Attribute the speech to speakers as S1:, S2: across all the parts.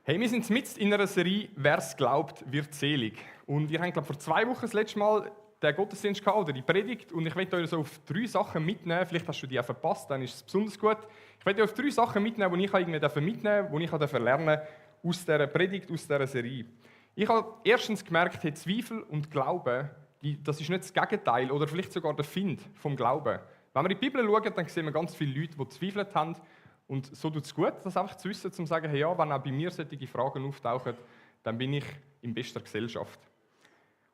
S1: Hey, wir sind mitten in einer Serie «Wer es glaubt, wird selig». Und wir haben, glaube vor 2 Wochen das letzte Mal den Gottesdienst gehabt, oder die Predigt. Und ich möchte euch so auf 3 Sachen mitnehmen. Vielleicht hast du die auch verpasst, dann ist es besonders gut. Ich möchte euch auf 3 Sachen mitnehmen, die ich irgendwie mitnehmen durfte, die ich lernen aus dieser Predigt, aus dieser Serie. Ich habe erstens gemerkt, hey, Zweifel und Glauben, das ist nicht das Gegenteil oder vielleicht sogar der Find vom Glauben. Wenn wir in die Bibel schauen, dann sehen wir ganz viele Leute, die zweifelt haben. Und so tut es gut, das einfach zu wissen, um zu sagen, hey, ja, wenn auch bei mir solche Fragen auftauchen, dann bin ich in bester Gesellschaft.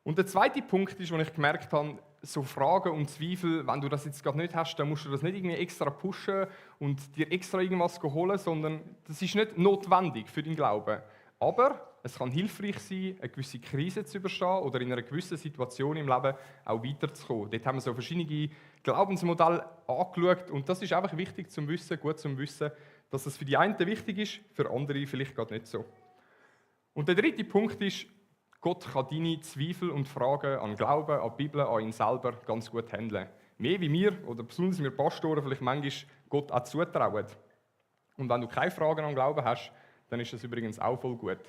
S1: Und der zweite Punkt ist, wo ich gemerkt habe, so Fragen und Zweifel, wenn du das jetzt gerade nicht hast, dann musst du das nicht irgendwie extra pushen und dir extra irgendwas holen, sondern das ist nicht notwendig für deinen Glauben. Aber es kann hilfreich sein, eine gewisse Krise zu überstehen oder in einer gewissen Situation im Leben auch weiterzukommen. Dort haben wir so verschiedene Glaubensmodelle angeschaut und das ist einfach wichtig zum Wissen, gut zum Wissen, dass es für die einen wichtig ist, für andere vielleicht gerade nicht so. Und der dritte Punkt ist, Gott kann deine Zweifel und Fragen an Glauben, an die Bibel, an ihn selber ganz gut handeln. Mehr wie wir, oder besonders wir Pastoren, vielleicht manchmal Gott auch zutrauen. Und wenn du keine Fragen an Glauben hast, dann ist das übrigens auch voll gut.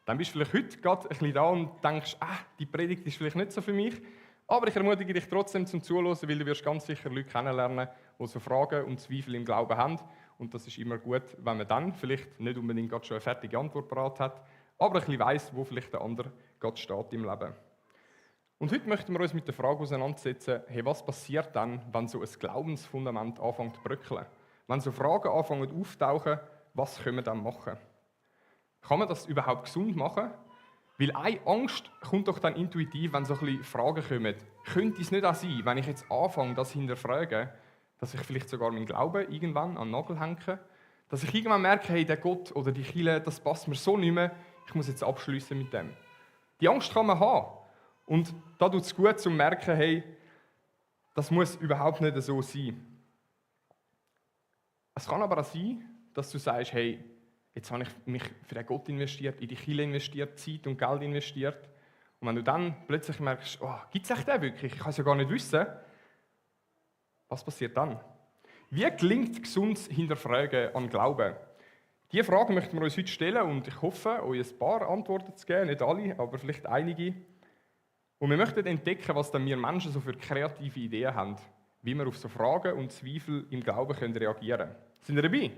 S1: Dann bist du vielleicht heute gerade ein bisschen da und denkst, die Predigt ist vielleicht nicht so für mich. Aber ich ermutige dich trotzdem zum Zuhören, weil du wirst ganz sicher Leute kennenlernen, die so Fragen und Zweifel im Glauben haben. Und das ist immer gut, wenn man dann vielleicht nicht unbedingt gerade schon eine fertige Antwort parat hat, aber ein bisschen weiss, wo vielleicht der andere gerade steht im Leben. Und heute möchten wir uns mit der Frage auseinandersetzen, hey, was passiert dann, wenn so ein Glaubensfundament anfängt zu bröckeln? Wenn so Fragen anfangen auftauchen, was können wir dann machen? Kann man das überhaupt gesund machen? Weil eine Angst kommt doch dann intuitiv, wenn so ein bisschen Fragen kommen. Könnte es nicht auch sein, wenn ich jetzt anfange, das hinterfragen, dass ich vielleicht sogar meinen Glauben irgendwann an den Nagel hänge? Dass ich irgendwann merke, hey, der Gott oder die Kirche, das passt mir so nicht mehr, ich muss jetzt abschliessen mit dem. Die Angst kann man haben. Und da tut es gut, zu merken, hey, das muss überhaupt nicht so sein. Es kann aber auch sein, dass du sagst, hey, jetzt habe ich mich für den Gott investiert, in die Kirche investiert, Zeit und Geld investiert. Und wenn du dann plötzlich merkst, gibt es echt den wirklich? Ich kann es ja gar nicht wissen. Was passiert dann? Wie gelingt gesundes Hinterfragen an Glauben? Diese Fragen möchten wir uns heute stellen und ich hoffe, euch ein paar Antworten zu geben. Nicht alle, aber vielleicht einige. Und wir möchten entdecken, was dann wir Menschen so für kreative Ideen haben, wie wir auf so Fragen und Zweifel im Glauben reagieren können. Sind ihr dabei?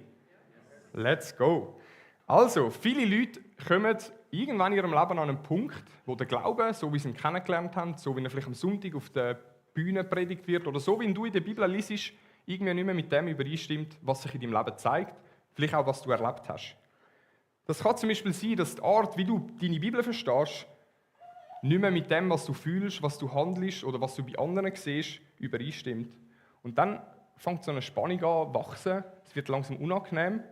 S1: Let's go! Also, viele Leute kommen irgendwann in ihrem Leben an einen Punkt, wo der Glaube, so wie sie ihn kennengelernt haben, so wie er vielleicht am Sonntag auf der Bühne predigt wird oder so wie du in der Bibel liest, irgendwie nicht mehr mit dem übereinstimmt, was sich in deinem Leben zeigt, vielleicht auch, was du erlebt hast. Das kann zum Beispiel sein, dass die Art, wie du deine Bibel verstehst, nicht mehr mit dem, was du fühlst, was du handelst oder was du bei anderen siehst, übereinstimmt. Und dann fängt so eine Spannung an zu wachsen, es wird langsam unangenehm.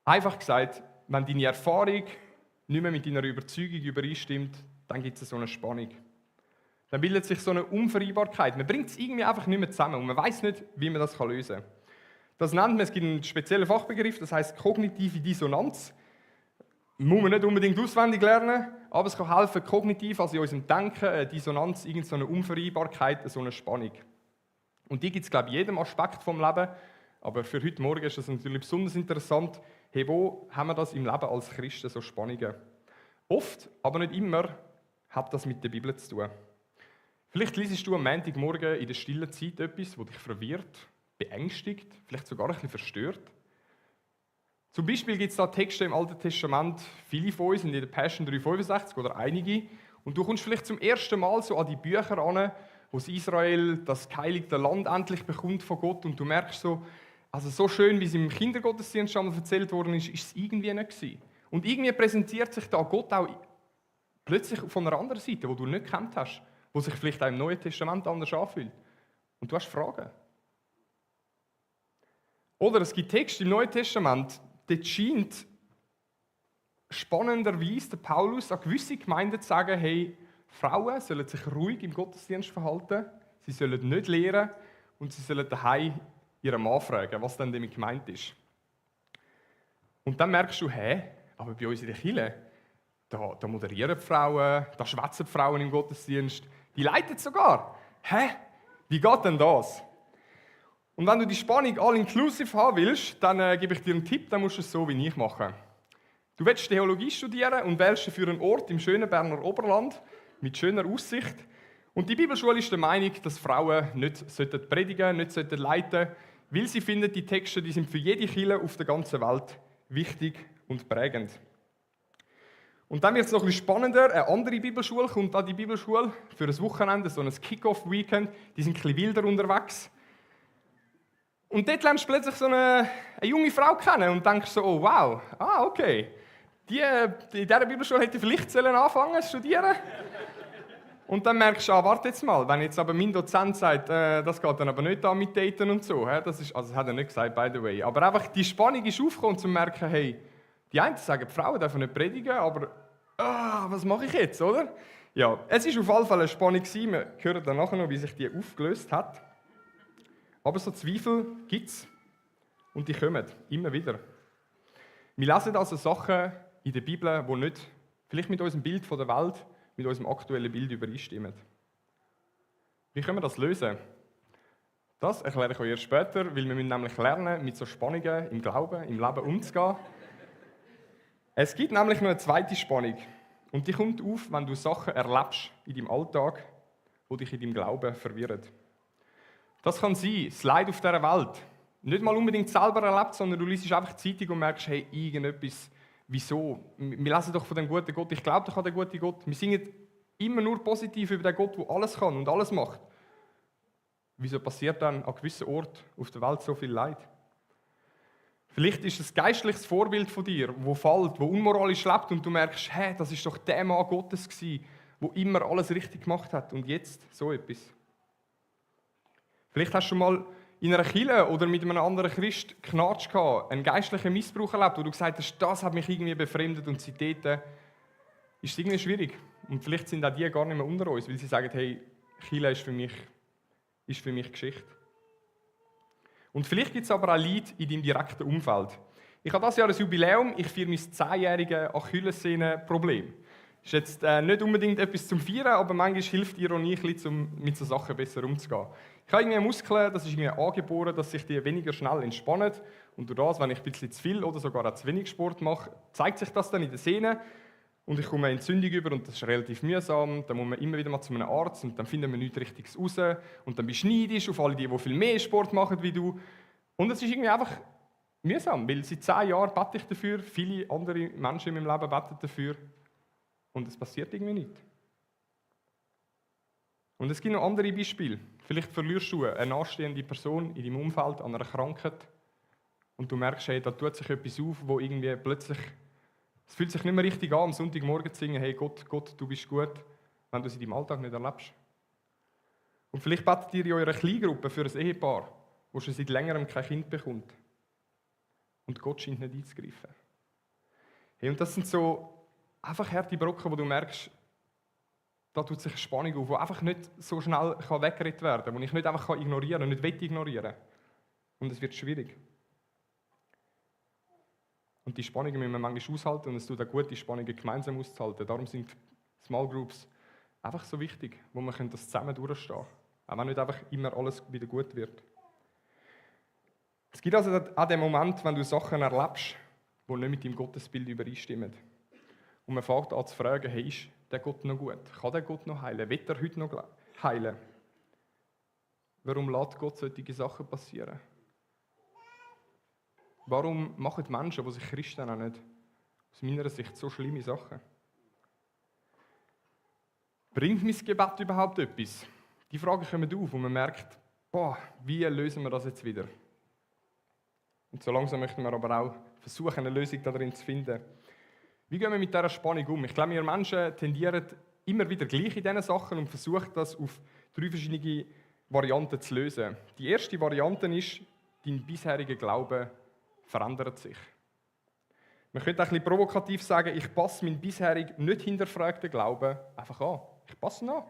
S1: Einfach gesagt, wenn deine Erfahrung nicht mehr mit deiner Überzeugung übereinstimmt, dann gibt es so eine Spannung. Dann bildet sich so eine Unvereinbarkeit. Man bringt es irgendwie einfach nicht mehr zusammen und man weiß nicht, wie man das lösen kann. Das nennt man, es gibt einen speziellen Fachbegriff, das heißt kognitive Dissonanz. Muss man nicht unbedingt auswendig lernen, aber es kann helfen, kognitiv, also in unserem Denken, eine Dissonanz, irgendeine Unvereinbarkeit, so eine Spannung. Und die gibt es, glaube ich, in jedem Aspekt des Lebens. Aber für heute Morgen ist das natürlich besonders interessant. Hey, wo haben wir das im Leben als Christen, so Spannungen? Oft, aber nicht immer, hat das mit der Bibel zu tun. Vielleicht liest du am Montagmorgen in der stillen Zeit etwas, das dich verwirrt, beängstigt, vielleicht sogar ein bisschen verstört. Zum Beispiel gibt es da Texte im Alten Testament, viele von uns, in der Passion 365 oder einige, und du kommst vielleicht zum ersten Mal so an die Bücher an, wo Israel das geheiligte Land endlich bekommt von Gott und du merkst so, also so schön, wie es im Kindergottesdienst schon mal erzählt worden ist, ist es irgendwie nicht gewesen. Und irgendwie präsentiert sich da Gott auch plötzlich von einer anderen Seite, die du nicht gekannt hast, wo sich vielleicht auch im Neuen Testament anders anfühlt. Und du hast Fragen. Oder es gibt Texte im Neuen Testament, dort scheint spannenderweise der Paulus an gewisse Gemeinden zu sagen, hey, Frauen sollen sich ruhig im Gottesdienst verhalten, sie sollen nicht lehren und sie sollen daheim ihren Mann fragen, was denn damit gemeint ist. Und dann merkst du, aber bei uns in der Kirche, da moderieren die Frauen, da schwätzen die Frauen im Gottesdienst, die leiten sogar. Wie geht denn das? Und wenn du die Spannung all-inclusive haben willst, dann gebe ich dir einen Tipp, dann musst du es so wie ich machen. Du willst Theologie studieren und wählst dafür einen Ort im schönen Berner Oberland mit schöner Aussicht. Und die Bibelschule ist der Meinung, dass Frauen nicht predigen, nicht leiten sollten, weil sie finden, die Texte die sind für jede Kirche auf der ganzen Welt wichtig und prägend. Und dann wird es noch ein bisschen spannender. Eine andere Bibelschule kommt an die Bibelschule für ein Wochenende, so ein Kick-Off-Weekend. Die sind ein bisschen wilder unterwegs. Und dort lernst du plötzlich so eine junge Frau kennen und denkst so, oh wow, okay. In dieser Bibelschule hätte ich vielleicht anfangen zu studieren. Und dann merkst du, warte jetzt mal, wenn jetzt aber mein Dozent sagt, das geht dann aber nicht da mit Daten und so. Das hat er nicht gesagt, by the way. Aber einfach die Spannung ist aufgekommen, um zu merken, hey, die einen sagen, die Frauen dürfen nicht predigen, aber was mache ich jetzt, oder? Ja, es war auf alle Fälle eine Spannung. Wir hören dann nachher noch, wie sich die aufgelöst hat. Aber so Zweifel gibt es und die kommen immer wieder. Wir lesen also Sachen in der Bibel, die nicht vielleicht mit unserem Bild von der Welt, mit unserem aktuellen Bild übereinstimmen. Wie können wir das lösen? Das erkläre ich euch erst später, weil wir müssen nämlich lernen, mit so Spannungen im Glauben, im Leben umzugehen. Es gibt nämlich noch eine zweite Spannung. Und die kommt auf, wenn du Sachen erlebst in deinem Alltag, die dich in deinem Glauben verwirren. Das kann sein, das Leid auf dieser Welt. Nicht mal unbedingt selber erlebt, sondern du liest einfach die Zeitung und merkst, hey, irgendetwas, wieso? Wir lesen doch von dem guten Gott, ich glaube doch an den guten Gott. Wir singen immer nur positiv über den Gott, der alles kann und alles macht. Wieso passiert dann an gewissen Orten auf der Welt so viel Leid? Vielleicht ist es ein geistliches Vorbild von dir, wo fällt, wo unmoralisch lebt und du merkst, hey, das ist doch der Mann Gottes gewesen, der immer alles richtig gemacht hat und jetzt so etwas. Vielleicht hast du schon mal in einer Kirche oder mit einem anderen Christ Knatsch gehabt, einen geistlichen Missbrauch erlebt, wo du gesagt hast, das hat mich irgendwie befremdet und seitdem ist es irgendwie schwierig. Und vielleicht sind auch die gar nicht mehr unter uns, weil sie sagen, hey, Kirche ist für mich Geschichte. Und vielleicht gibt es aber auch Leid in deinem direkten Umfeld. Ich habe dieses Jahr ein Jubiläum, ich feiere mein 10-jähriges Achillessehnen-Problem. Das ist jetzt nicht unbedingt etwas zum Feiern, aber manchmal hilft Ironie ein bisschen, um mit solchen Sachen besser umzugehen. Ich habe irgendwie Muskeln, das ist irgendwie angeboren, dass sich die weniger schnell entspannen. Und durch das, wenn ich ein bisschen zu viel oder sogar auch zu wenig Sport mache, zeigt sich das dann in den Sehnen. Und ich komme eine Entzündung über und das ist relativ mühsam. Dann muss man immer wieder mal zu einem Arzt und dann finden wir nichts Richtiges raus. Und dann bist du neidisch auf alle die viel mehr Sport machen wie du. Und es ist irgendwie einfach mühsam, weil seit 10 Jahren bete ich dafür, viele andere Menschen in meinem Leben beten dafür. Und es passiert irgendwie nicht. Und es gibt noch andere Beispiele. Vielleicht verlierst du eine nahestehende Person in deinem Umfeld an einer Krankheit und du merkst, hey, da tut sich etwas auf, wo irgendwie plötzlich, es fühlt sich nicht mehr richtig an, am Sonntagmorgen zu singen, hey Gott, du bist gut, wenn du es in deinem Alltag nicht erlebst. Und vielleicht betet ihr in eurer Kleingruppe für ein Ehepaar, das schon seit längerem kein Kind bekommt. Und Gott scheint nicht einzugreifen. Hey, und das sind so einfach harte Brocken, wo du merkst, da tut sich eine Spannung auf, die einfach nicht so schnell weggeredet werden kann, die ich nicht einfach ignorieren kann, nicht ignorieren. Und es wird schwierig. Und die Spannungen müssen wir manchmal aushalten und es tut auch gut, die Spannungen gemeinsam auszuhalten. Darum sind Small Groups einfach so wichtig, wo wir das zusammen durchstehen können. Auch wenn nicht einfach immer alles wieder gut wird. Es gibt also auch den Moment, wenn du Sachen erlebst, die nicht mit deinem Gottesbild übereinstimmen. Und man fängt an zu fragen, hey, ist der Gott noch gut? Kann der Gott noch heilen? Will er heute noch heilen? Warum lässt Gott solche Sachen passieren? Warum machen Menschen, die sich Christen nennen, aus meiner Sicht so schlimme Sachen? Bringt mein Gebet überhaupt etwas? Die Frage kommt auf und man merkt, wie lösen wir das jetzt wieder? Und so langsam möchten wir aber auch versuchen, eine Lösung darin zu finden. Wie gehen wir mit dieser Spannung um? Ich glaube, wir Menschen tendieren immer wieder gleich in diesen Sachen und versuchen das auf 3 verschiedene Varianten zu lösen. Die erste Variante ist, dein bisheriger Glaube verändert sich. Man könnte auch ein bisschen provokativ sagen, ich passe meinen bisherigen, nicht hinterfragten Glauben einfach an. Ich passe ihn an.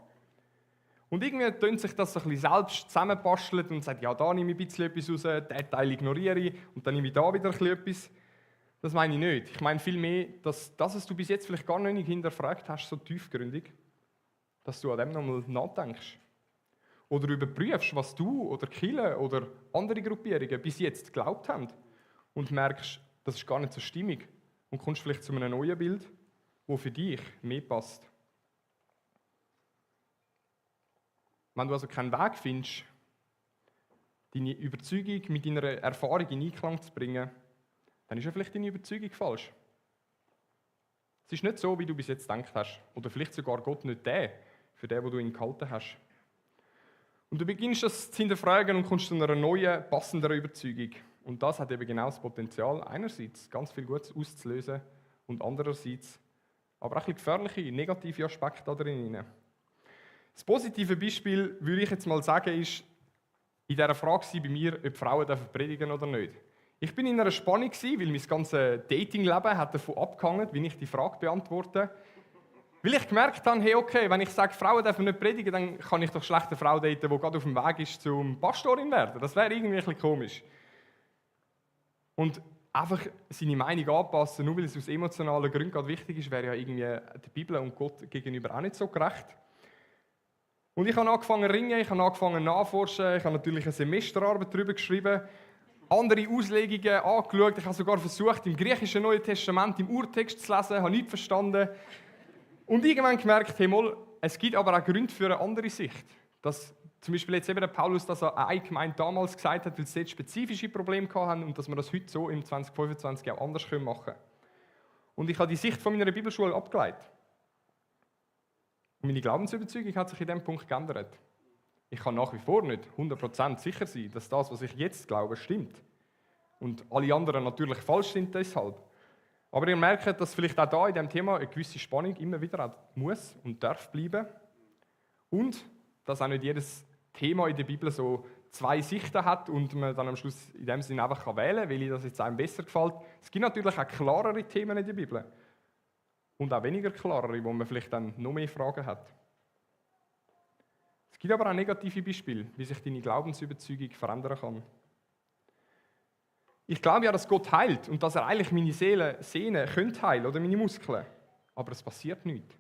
S1: Und irgendwie tönt sich das so ein bisschen selbst zusammenbastelt und sagt, ja, da nehme ich ein bisschen etwas raus, den Teil ignoriere ich und dann nehme ich da wieder ein bisschen etwas. Das meine ich nicht. Ich meine vielmehr, dass das, was du bis jetzt vielleicht gar noch nicht hinterfragt hast, so tiefgründig, dass du an dem nochmal nachdenkst. Oder überprüfst, was du oder Kirche oder andere Gruppierungen bis jetzt geglaubt haben und merkst, das ist gar nicht so stimmig. und kommst vielleicht zu einem neuen Bild, das für dich mehr passt. Wenn du also keinen Weg findest, deine Überzeugung mit deiner Erfahrung in Einklang zu bringen, dann ist ja vielleicht deine Überzeugung falsch. Es ist nicht so, wie du bis jetzt gedacht hast. Oder vielleicht sogar Gott nicht der, für den, wo du ihn gehalten hast. Und du beginnst das zu hinterfragen und kommst zu einer neuen, passenderen Überzeugung. Und das hat eben genau das Potenzial, einerseits ganz viel Gutes auszulösen und andererseits aber auch ein bisschen gefährliche, negative Aspekte da drin. Das positive Beispiel, würde ich jetzt mal sagen, ist in dieser Frage bei mir, ob Frauen predigen dürfen oder nicht. Ich bin in einer Spannung, weil mein ganzes Datingleben hat davon abgehangen, wie ich die Frage beantworte. Weil ich gemerkt habe, hey, okay, wenn ich sage, Frauen dürfen nicht predigen, dann kann ich doch schlecht eine Frau daten, die gerade auf dem Weg ist zum Pastorin werden. Das wäre irgendwie ein bisschen komisch. Und einfach seine Meinung anpassen, nur weil es aus emotionalen Gründen gerade wichtig ist, wäre ja irgendwie der Bibel und Gott gegenüber auch nicht so gerecht. Und ich habe angefangen zu ringen, ich habe angefangen nachforschen, ich habe natürlich eine Semesterarbeit darüber geschrieben, andere Auslegungen angeschaut, ich habe sogar versucht, im griechischen Neuen Testament, im Urtext zu lesen, habe nichts verstanden. Und irgendwann gemerkt, hey, mal, es gibt aber auch Gründe für eine andere Sicht. Dass zum Beispiel jetzt eben der Paulus das an eine Gemeinde damals gesagt hat, weil sie jetzt spezifische Probleme hatten und dass wir das heute so im 2025 auch anders machen können. Und ich habe die Sicht von meiner Bibelschule abgeleitet. Und meine Glaubensüberzeugung hat sich in diesem Punkt geändert. Ich kann nach wie vor nicht 100% sicher sein, dass das, was ich jetzt glaube, stimmt. Und alle anderen natürlich falsch sind deshalb. Aber ihr merkt, dass vielleicht auch da in diesem Thema eine gewisse Spannung immer wieder auch muss und darf bleiben. Und dass auch nicht jedes Thema in der Bibel so zwei Sichten hat und man dann am Schluss in dem Sinne einfach wählen kann, weil das jetzt einem besser gefällt. Es gibt natürlich auch klarere Themen in der Bibel. Und auch weniger klarere, wo man vielleicht dann noch mehr Fragen hat. Es gibt aber auch negative Beispiele, wie sich deine Glaubensüberzeugung verändern kann. Ich glaube ja, dass Gott heilt und dass er eigentlich meine Sehnen könnte heilen oder meine Muskeln. Aber es passiert nichts.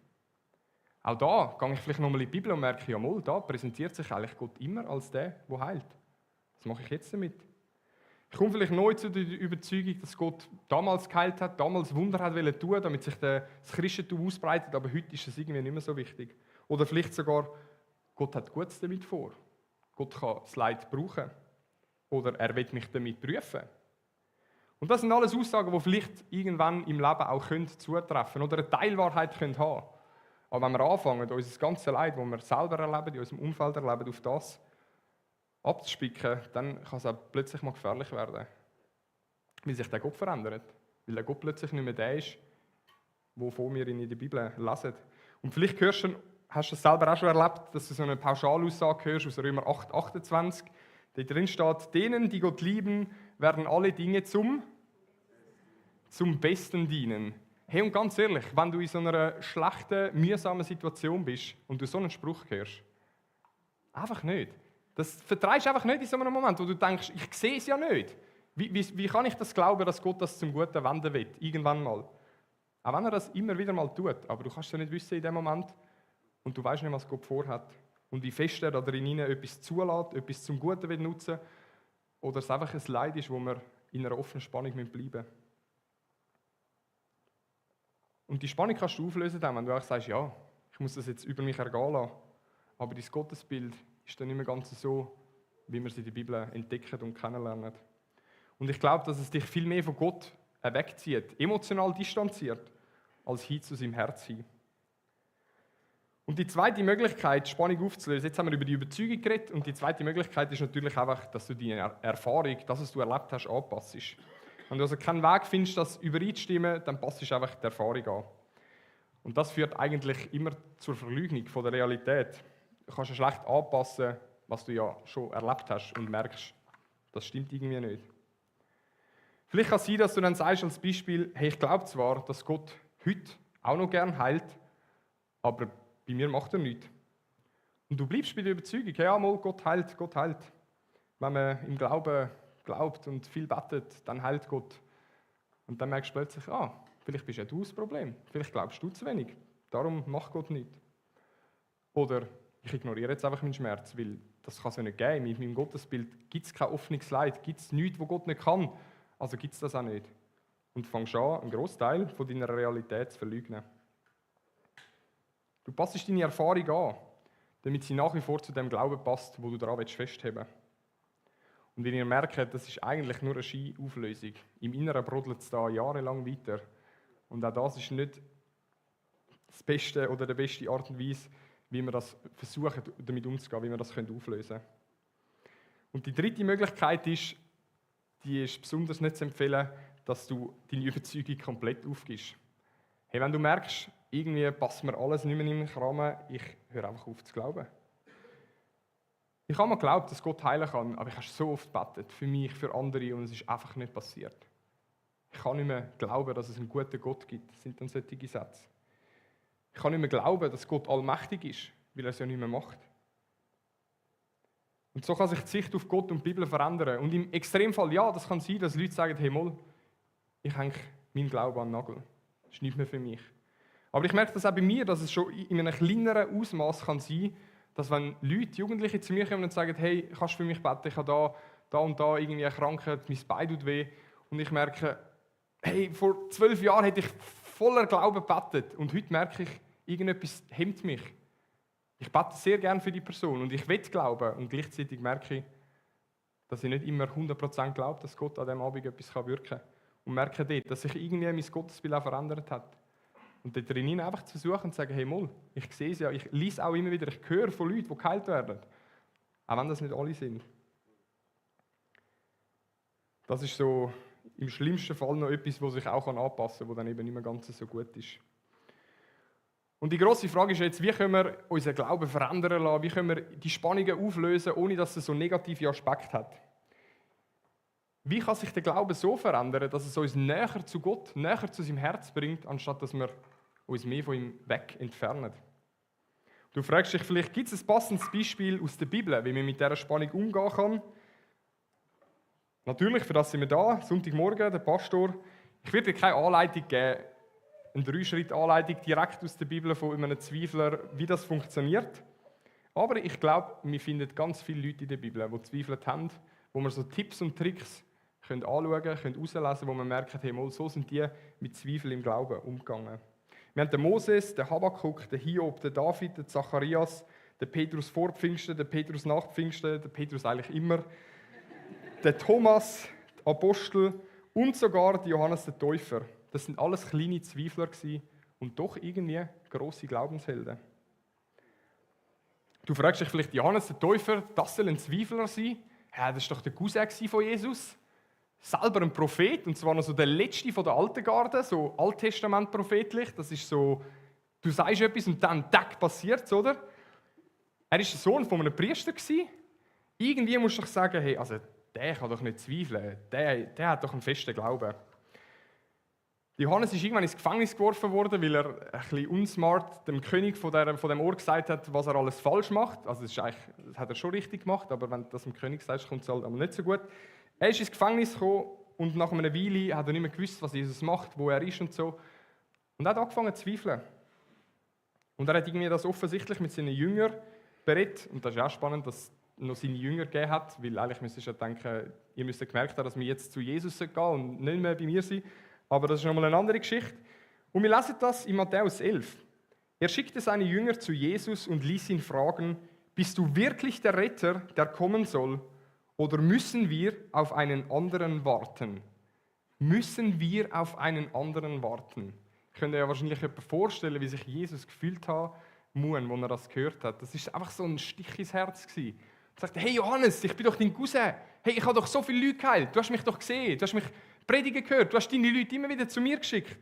S1: Auch da gehe ich vielleicht nochmal in die Bibel und merke, ja mal, da präsentiert sich eigentlich Gott immer als der, der heilt. Was mache ich jetzt damit? Ich komme vielleicht neu zu der Überzeugung, dass Gott damals geheilt hat, damals Wunder hat tun, damit sich das Christentum ausbreitet, aber heute ist es irgendwie nicht mehr so wichtig. Oder vielleicht sogar, Gott hat Gutes damit vor. Gott kann das Leid brauchen. Oder er will mich damit prüfen. Und das sind alles Aussagen, die vielleicht irgendwann im Leben auch zutreffen können oder eine Teilwahrheit haben können. Aber wenn wir anfangen, unser ganzes Leid, das wir selber erleben, in unserem Umfeld erleben, auf das abzuspicken, dann kann es auch plötzlich mal gefährlich werden. Weil sich der Gott verändert. Weil der Gott plötzlich nicht mehr der ist, wovon wir in der Bibel lesen. Und vielleicht hast du es selber auch schon erlebt, dass du so eine Pauschalaussage hörst aus Römer 8, 28. Da drin steht, denen, die Gott lieben, werden alle Dinge zum Besten dienen. Hey, und ganz ehrlich, wenn du in so einer schlechten, mühsamen Situation bist und du so einen Spruch hörst, einfach nicht. Das vertreibst du einfach nicht in so einem Moment, wo du denkst, ich sehe es ja nicht. Wie kann ich das glauben, dass Gott das zum Guten wenden will? Irgendwann mal. Auch wenn er das immer wieder mal tut, aber du kannst es ja nicht wissen in dem Moment und du weißt nicht, was Gott vorhat. Und wie fest er da drin etwas zulässt, etwas zum Guten will nutzen oder es einfach ein Leid ist, wo wir in einer offenen Spannung bleiben müssen. Und die Spannung kannst du auflösen, wenn du auch sagst, ja, ich muss das jetzt über mich ergehen lassen. Aber dein Gottesbild ist dann nicht mehr ganz so, wie wir es in der Bibel entdecken und kennenlernen. Und ich glaube, dass es dich viel mehr von Gott wegzieht, emotional distanziert, als hin zu seinem Herz hin. Und die zweite Möglichkeit, Spannung aufzulösen, jetzt haben wir über die Überzeugung geredet, und die zweite Möglichkeit ist natürlich einfach, dass du deine Erfahrung, das, was du erlebt hast, anpasst. Wenn du also keinen Weg findest, das übereinzustimmen, dann passt du einfach die Erfahrung an. Und das führt eigentlich immer zur Verleugnung von der Realität. Du kannst ja schlecht anpassen, was du ja schon erlebt hast und merkst, das stimmt irgendwie nicht. Vielleicht kann es sein, dass du dann sagst als Beispiel, hey, ich glaube zwar, dass Gott heute auch noch gern heilt, aber bei mir macht er nichts. Und du bleibst bei der Überzeugung, ja, mal, Gott heilt, Gott heilt. Wenn man im Glauben glaubt und viel betet, dann heilt Gott. Und dann merkst du plötzlich, vielleicht bist ja du das Problem. Vielleicht glaubst du zu wenig. Darum macht Gott nichts. Oder ich ignoriere jetzt einfach meinen Schmerz, weil das kann es ja nicht geben. In meinem Gottesbild gibt es kein offenes Leid, gibt es nichts, wo Gott nicht kann. Also gibt es das auch nicht. und fängst an, einen Großteil von deiner Realität zu verleugnen. Du passest deine Erfahrung an, damit sie nach wie vor zu dem Glauben passt, wo du daran festheben willst. Und wenn ihr merkt, das ist eigentlich nur eine Ski-Auflösung, im Inneren brodelt es da jahrelang weiter. Und auch das ist nicht das Beste oder die beste Art und Weise, wie wir das versuchen, damit umzugehen, wie wir das auflösen können. Und die dritte Möglichkeit ist, die ist besonders nicht zu empfehlen, dass du deine Überzeugung komplett aufgibst. Hey, wenn du merkst, irgendwie passt mir alles nicht mehr in den Rahmen, ich höre einfach auf zu glauben. Ich habe mal geglaubt, dass Gott heilen kann, aber ich habe so oft gebetet, für mich, für andere, und es ist einfach nicht passiert. Ich kann nicht mehr glauben, dass es einen guten Gott gibt. Das sind dann solche Sätze. Ich kann nicht mehr glauben, dass Gott allmächtig ist, weil er es ja nicht mehr macht. Und so kann sich die Sicht auf Gott und die Bibel verändern. Und im Extremfall, ja, das kann sein, dass Leute sagen, hey, mal, ich hänge meinen Glauben an den Nagel. Das ist nicht mehr für mich. Aber ich merke das auch bei mir, dass es schon in einem kleineren Ausmaß kann sein, dass wenn Leute, Jugendliche zu mir kommen und sagen, hey, kannst du für mich beten, ich habe da und da irgendwie eine Krankheit, mein Bein tut weh. Und ich merke, hey, vor 12 Jahren hätte ich voller Glauben gebetet. Und heute merke ich, irgendetwas hemmt mich. Ich bete sehr gerne für die Person und ich will glauben. Und gleichzeitig merke ich, dass ich nicht immer 100% glaube, dass Gott an diesem Abend etwas wirken kann. Und merke dort, dass sich irgendwie mein Gottesbild auch verändert hat. Und dort drinnen einfach zu versuchen und zu sagen, hey Moll, ich sehe es ja, ich lese auch immer wieder, ich höre von Leuten, die geheilt werden. Auch wenn das nicht alle sind. Das ist so im schlimmsten Fall noch etwas, das sich auch anpassen kann, das dann eben nicht mehr ganz so gut ist. Und die grosse Frage ist jetzt, wie können wir unseren Glauben verändern lassen, wie können wir die Spannungen auflösen, ohne dass es so negative Aspekte hat. Wie kann sich der Glaube so verändern, dass es uns näher zu Gott, näher zu seinem Herz bringt, anstatt dass wir uns mehr von ihm weg entfernen? Du fragst dich vielleicht, gibt es ein passendes Beispiel aus der Bibel, wie man mit dieser Spannung umgehen kann? Natürlich, für das sind wir da, Sonntagmorgen, der Pastor. Ich werde dir keine Anleitung geben, eine 3-Schritt-Anleitung direkt aus der Bibel von einem Zweifler, wie das funktioniert. Aber ich glaube, wir finden ganz viele Leute in der Bibel, die Zweifel haben, wo wir so Tipps und Tricks können anschauen können, herauslesen, wo man merkt, hey, mal, so sind die mit Zweifel im Glauben umgegangen. Wir haben den Moses, den Habakuk, den Hiob, den David, den Zacharias, den Petrus vor Pfingsten, den Petrus nach Pfingsten, den Petrus eigentlich immer, den Thomas, den Apostel und sogar den Johannes den Täufer. Das sind alles kleine Zweifler gewesen und doch irgendwie grosse Glaubenshelden. Du fragst dich vielleicht, Johannes der Täufer, das soll ein Zweifler sein? Ja, das war doch der Cousin von Jesus. Selber ein Prophet, und zwar noch so der letzte von der alten Garde, so Alttestament-prophetlich. Das ist so, du sagst etwas und dann tack passiert es, oder? Er war der Sohn von einem Priester. Irgendwie musst du doch sagen, hey, also der kann doch nicht zweifeln, der hat doch einen festen Glauben. Johannes ist irgendwann ins Gefängnis geworfen worden, weil er ein bisschen unsmart dem König von dem Ort gesagt hat, was er alles falsch macht. Also das hat er schon richtig gemacht, aber wenn du das dem König sagst, kommt es halt nicht so gut. Er ist ins Gefängnis gekommen und nach einer Weile hat er nicht mehr gewusst, was Jesus macht, wo er ist und so. Und er hat angefangen zu zweifeln. Und er hat irgendwie das offensichtlich mit seinen Jüngern berät. Und das ist auch spannend, dass es noch seine Jünger gegeben hat, weil eigentlich müsstest du ja denken, ihr müsst gemerkt haben, dass wir jetzt zu Jesus gehen und nicht mehr bei mir sind. Aber das ist nochmal eine andere Geschichte. Und wir lesen das in Matthäus 11. Er schickte seine Jünger zu Jesus und ließ ihn fragen, bist du wirklich der Retter, der kommen soll? Oder müssen wir auf einen anderen warten? Müssen wir auf einen anderen warten? Ich könnte ja wahrscheinlich jemand vorstellen, wie sich Jesus gefühlt haben muss, als er das gehört hat. Das war einfach so ein Stich ins Herz gewesen. Er sagte, hey Johannes, ich bin doch dein Cousin. Hey, ich habe doch so viele Leute geheilt. Du hast mich doch gesehen. Du hast mich predigen gehört. Du hast deine Leute immer wieder zu mir geschickt.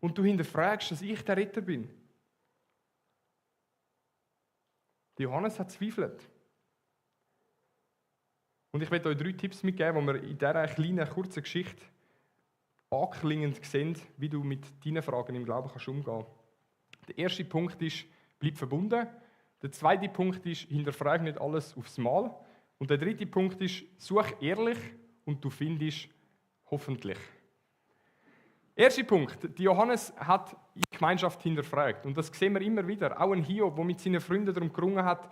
S1: Und du hinterfragst, dass ich der Retter bin. Johannes hat zweifelt. Und ich werde euch 3 Tipps mitgeben, die wir in dieser kleinen, kurzen Geschichte anklingend sehen, wie du mit deinen Fragen im Glauben umgehen kannst. Der erste Punkt ist, bleib verbunden. Der zweite Punkt ist, hinterfrage nicht alles aufs Mal. Und der dritte Punkt ist, such ehrlich und du findest hoffentlich. Erster Punkt, die Johannes hat die Gemeinschaft hinterfragt. Und das sehen wir immer wieder. Auch ein Hiob, der mit seinen Freunden darum gerungen hat,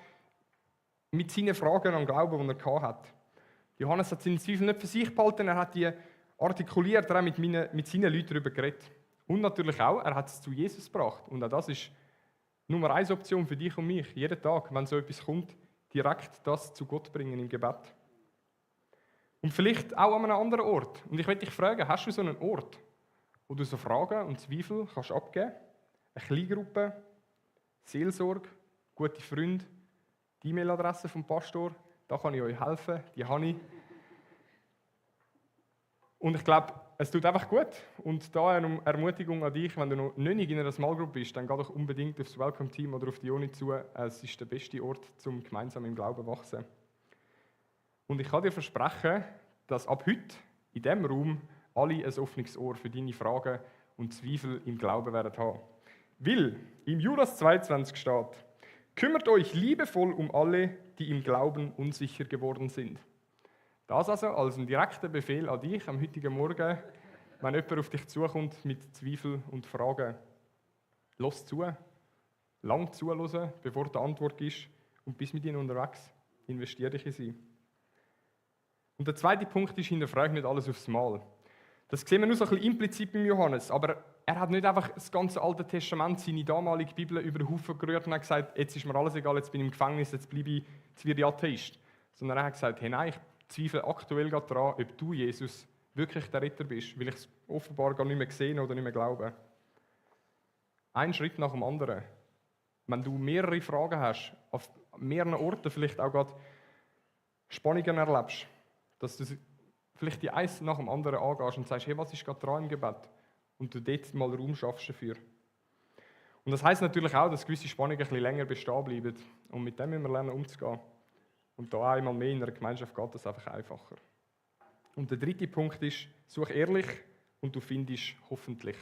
S1: mit seinen Fragen am Glauben, die er hatte. Johannes hat seine Zweifel nicht für sich behalten, er hat die artikuliert, er hat mit seinen Leuten darüber geredet. Und natürlich auch, er hat es zu Jesus gebracht. Und auch das ist Nummer 1 Option für dich und mich. Jeden Tag, wenn so etwas kommt, direkt das zu Gott bringen im Gebet. Und vielleicht auch an einem anderen Ort. Und ich möchte dich fragen, hast du so einen Ort, wo du so Fragen und Zweifel kannst abgeben kannst? Eine Kleingruppe, Seelsorge, gute Freunde, die E-Mail-Adresse vom Pastor, da kann ich euch helfen, die habe ich. Und ich glaube, es tut einfach gut. Und da eine Ermutigung an dich, wenn du noch nicht in einer Small Group bist, dann geh doch unbedingt aufs Welcome Team oder auf die Uni zu. Es ist der beste Ort, um gemeinsam im Glauben zu wachsen. Und ich kann dir versprechen, dass ab heute in diesem Raum alle ein offenes Ohr für deine Fragen und Zweifel im Glauben werden haben. Weil im Judas 22 steht, kümmert euch liebevoll um alle, die im Glauben unsicher geworden sind. Das also als ein direkter Befehl an dich am heutigen Morgen, wenn jemand auf dich zukommt mit Zweifel und Fragen. Lass zu, lang zuhören, bevor die Antwort gibst und bist mit ihnen unterwegs. Investiere dich in sie. Und der zweite Punkt ist, hinterfrage nicht alles aufs Mal. Das sehen wir nur so ein bisschen implizit beim Johannes, aber er hat nicht einfach das ganze Alte Testament, seine damalige Bibel über den Haufen gerührt und hat gesagt, jetzt ist mir alles egal, jetzt bin ich im Gefängnis, jetzt werde ich Atheist. Sondern er hat gesagt, hey nein, ich zweifle aktuell gerade daran, ob du, Jesus, wirklich der Retter bist, weil ich es offenbar gar nicht mehr gesehen oder nicht mehr glaube. Ein Schritt nach dem anderen. Wenn du mehrere Fragen hast, auf mehreren Orten vielleicht auch gerade Spannungen erlebst, dass du vielleicht die eins nach dem anderen angehst und sagst, hey, was ist gerade dran im Gebet? Und du dort mal Raum schaffst dafür. Und das heisst natürlich auch, dass gewisse Spannungen ein bisschen länger bestehen bleiben. Und mit dem müssen wir lernen, umzugehen. Und da einmal mehr in einer Gemeinschaft geht das einfach einfacher. Und der dritte Punkt ist, such ehrlich und du findest hoffentlich.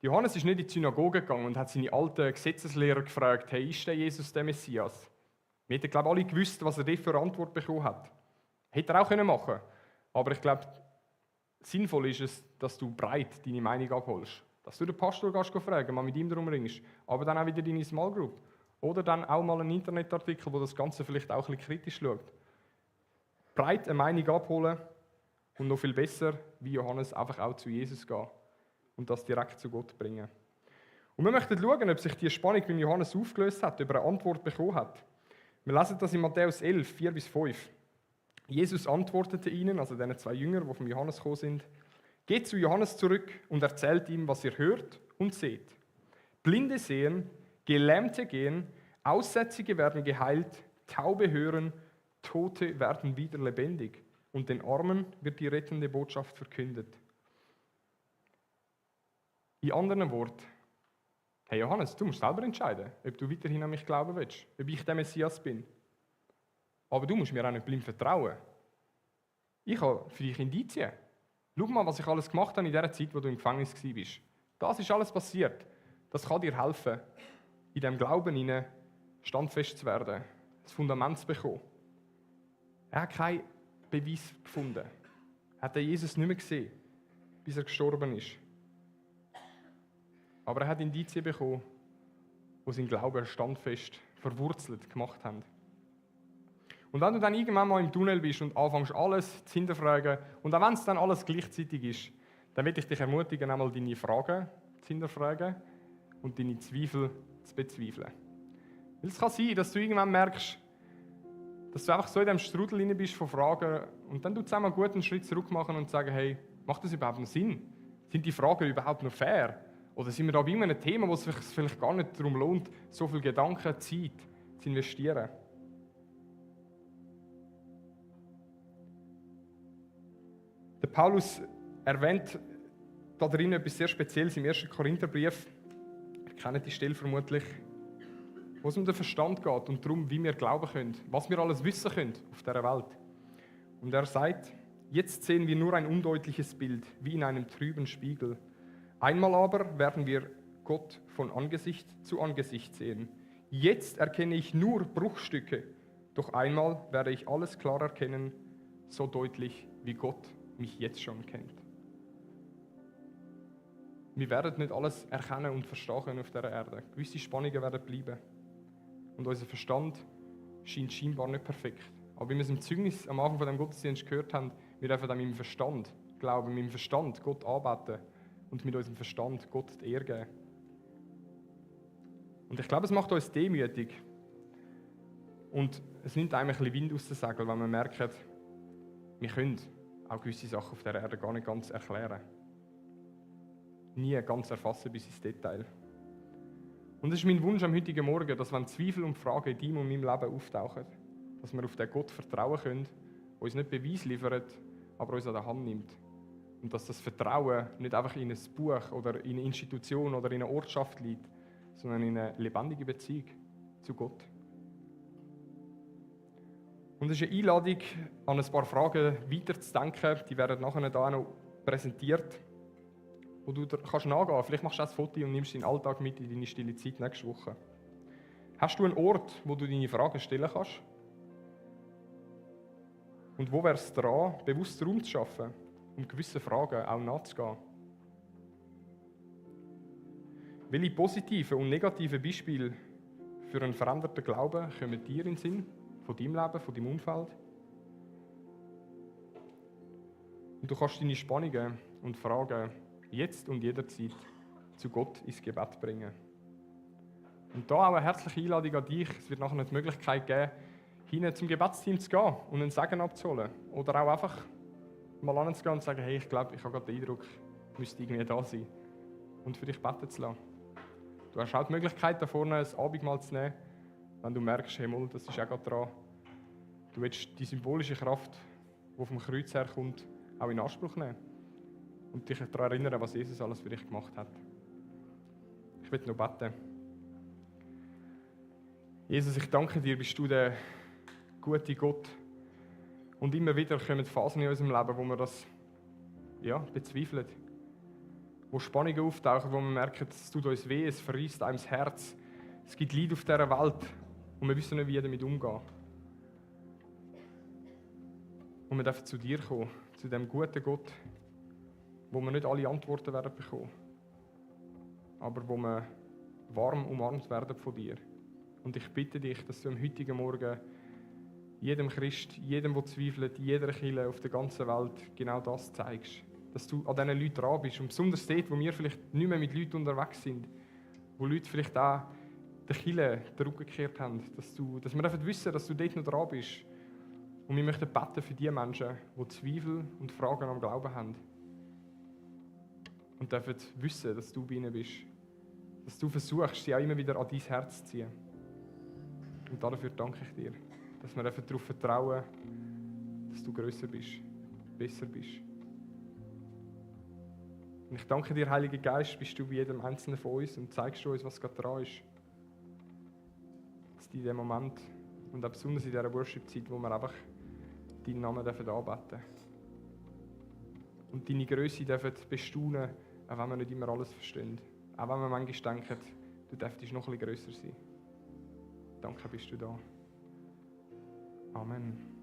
S1: Johannes ist nicht in die Synagoge gegangen und hat seine alten Gesetzeslehrer gefragt, hey, ist der Jesus der Messias? Wir hätten, glaube ich, alle gewusst, was er dort für Antwort bekommen hat. Hätte er auch machen können. Aber ich glaube, sinnvoll ist es, dass du breit deine Meinung abholst. Dass du den Pastor gehst fragen, mal mit ihm darum ringst. Aber dann auch wieder deine Small Group. Oder dann auch mal einen Internetartikel, wo das Ganze vielleicht auch ein bisschen kritisch schaut. Breit eine Meinung abholen und noch viel besser, wie Johannes, einfach auch zu Jesus gehen und das direkt zu Gott bringen. Und wir möchten schauen, ob sich die Spannung mit Johannes aufgelöst hat, ob er eine Antwort bekommen hat. Wir lesen das in Matthäus 11, 4-5. Jesus antwortete ihnen, also den 2 Jüngern, die von Johannes gekommen sind, geht zu Johannes zurück und erzählt ihm, was ihr hört und seht. Blinde sehen, Gelähmte gehen, Aussätzige werden geheilt, Taube hören, Tote werden wieder lebendig und den Armen wird die rettende Botschaft verkündet. In anderen Worten, hey Johannes, du musst selber entscheiden, ob du weiterhin an mich glauben willst, ob ich der Messias bin. Aber du musst mir auch nicht blind vertrauen. Ich habe für dich Indizien. Schau mal, was ich alles gemacht habe in der Zeit, wo du im Gefängnis warst. Das ist alles passiert. Das kann dir helfen, in diesem Glauben hinein standfest zu werden, das Fundament zu bekommen. Er hat keinen Beweis gefunden. Er hat den Jesus nicht mehr gesehen, bis er gestorben ist. Aber er hat Indizien bekommen, die seinen Glauben standfest verwurzelt gemacht haben. Und wenn du dann irgendwann mal im Tunnel bist und anfängst, alles zu hinterfragen, und auch wenn es dann alles gleichzeitig ist, dann will ich dich ermutigen, einmal deine Fragen zu hinterfragen und deine Zweifel zu bezweifeln. Weil es kann sein, dass du irgendwann merkst, dass du einfach so in diesem Strudel drin bist von Fragen und dann zusammen einen guten Schritt zurück machen und sagen, hey, macht das überhaupt noch Sinn? Sind die Fragen überhaupt noch fair? Oder sind wir da bei einem Thema, wo es sich vielleicht gar nicht darum lohnt, so viel Gedanken, Zeit zu investieren? Der Paulus erwähnt da drin etwas sehr Spezielles im 1. Korintherbrief. Ihr kennt die Stelle vermutlich, wo es um den Verstand geht und darum, wie wir glauben können, was wir alles wissen können auf dieser Welt. Und er sagt, jetzt sehen wir nur ein undeutliches Bild, wie in einem trüben Spiegel. Einmal aber werden wir Gott von Angesicht zu Angesicht sehen. Jetzt erkenne ich nur Bruchstücke, doch einmal werde ich alles klar erkennen, so deutlich, wie Gott mich jetzt schon kennt. Wir werden nicht alles erkennen und verstehen können auf dieser Erde. Gewisse Spannungen werden bleiben. Und unser Verstand scheint scheinbar nicht perfekt. Aber wie wir es im Zeugnis am Anfang von dem Gottesdienst gehört haben, wir dürfen dem im Verstand Glauben, mit dem Verstand Gott anbeten und mit unserem Verstand Gott die Ehre geben. Und ich glaube, es macht uns demütig. Und es nimmt einem ein bisschen Wind aus den Segeln, wenn wir merken, wir können auch gewisse Sachen auf der Erde gar nicht ganz erklären. Nie ganz erfassen bis ins Detail. Und es ist mein Wunsch am heutigen Morgen, dass wenn Zweifel und Fragen in deinem und meinem Leben auftauchen, dass wir auf den Gott vertrauen können, der uns nicht Beweis liefert, aber uns an der Hand nimmt. Und dass das Vertrauen nicht einfach in ein Buch oder in eine Institution oder in eine Ortschaft liegt, sondern in eine lebendige Beziehung zu Gott. Und es ist eine Einladung, an ein paar Fragen weiterzudenken. Die werden nachher hier noch präsentiert, wo du kannst nachgehen. Vielleicht machst du auch ein Foto und nimmst deinen Alltag mit in deine stille Zeit nächste Woche. Hast du einen Ort, wo du deine Fragen stellen kannst? Und wo wäre es dran, bewusst Raum zu schaffen, um gewissen Fragen auch nachzugehen? Welche positiven und negativen Beispiele für einen veränderten Glauben kommen dir in den Sinn? Von deinem Leben, von deinem Umfeld? Und du kannst deine Spannungen und Fragen jetzt und jederzeit zu Gott ins Gebet bringen. Und da auch eine herzliche Einladung an dich. Es wird nachher die Möglichkeit geben, hinein zum Gebetsteam zu gehen und einen Segen abzuholen. Oder auch einfach mal anzugehen und zu sagen, hey, ich glaube, ich habe gerade den Eindruck, ich müsste irgendwie da sein. Und für dich beten zu lassen. Du hast auch die Möglichkeit, da vorne ein Abendmahl zu nehmen, wenn du merkst, hey, mal, das ist auch gerade dran. Du willst die symbolische Kraft, die vom Kreuz herkommt, auch in Anspruch nehmen. Und dich daran erinnern, was Jesus alles für dich gemacht hat. Ich will noch beten. Jesus, ich danke dir, bist du der gute Gott. Und immer wieder kommen Phasen in unserem Leben, wo wir das bezweifeln. Wo Spannungen auftauchen, wo wir merken, es tut uns weh, es verreisst einem das Herz. Es gibt Leid auf dieser Welt und wir wissen nicht, wie damit umgehen. Und wir dürfen zu dir kommen, zu dem guten Gott, wo wir nicht alle Antworten werden bekommen, aber wo wir warm umarmt werden von dir. Und ich bitte dich, dass du am heutigen Morgen jedem Christ, jedem, der zweifelt, jeder Kirche auf der ganzen Welt genau das zeigst. Dass du an diesen Leuten dran bist. Und besonders dort, wo wir vielleicht nicht mehr mit Leuten unterwegs sind, wo Leute vielleicht auch der Kirche den Rücken gekehrt haben, dass wir einfach wissen, dass du dort noch dran bist. Und wir möchten beten für die Menschen, die Zweifel und Fragen am Glauben haben. Und dürfen wissen, dass du bei ihnen bist. Dass du versuchst, sie auch immer wieder an dein Herz zu ziehen. Und dafür danke ich dir, dass wir einfach darauf vertrauen, dass du grösser bist, besser bist. Und ich danke dir, Heiliger Geist, bist du bei jedem Einzelnen von uns und zeigst uns, was gerade dran ist. Dass in diesem Moment und auch besonders in dieser Worship-Zeit, wo wir einfach deinen Namen anbeten dürfen. Und deine Grösse dürfen bestaunen, auch wenn wir nicht immer alles verstehen. Auch wenn wir manchmal denken, du dürftest noch ein bisschen grösser sein. Danke, bist du da. Amen.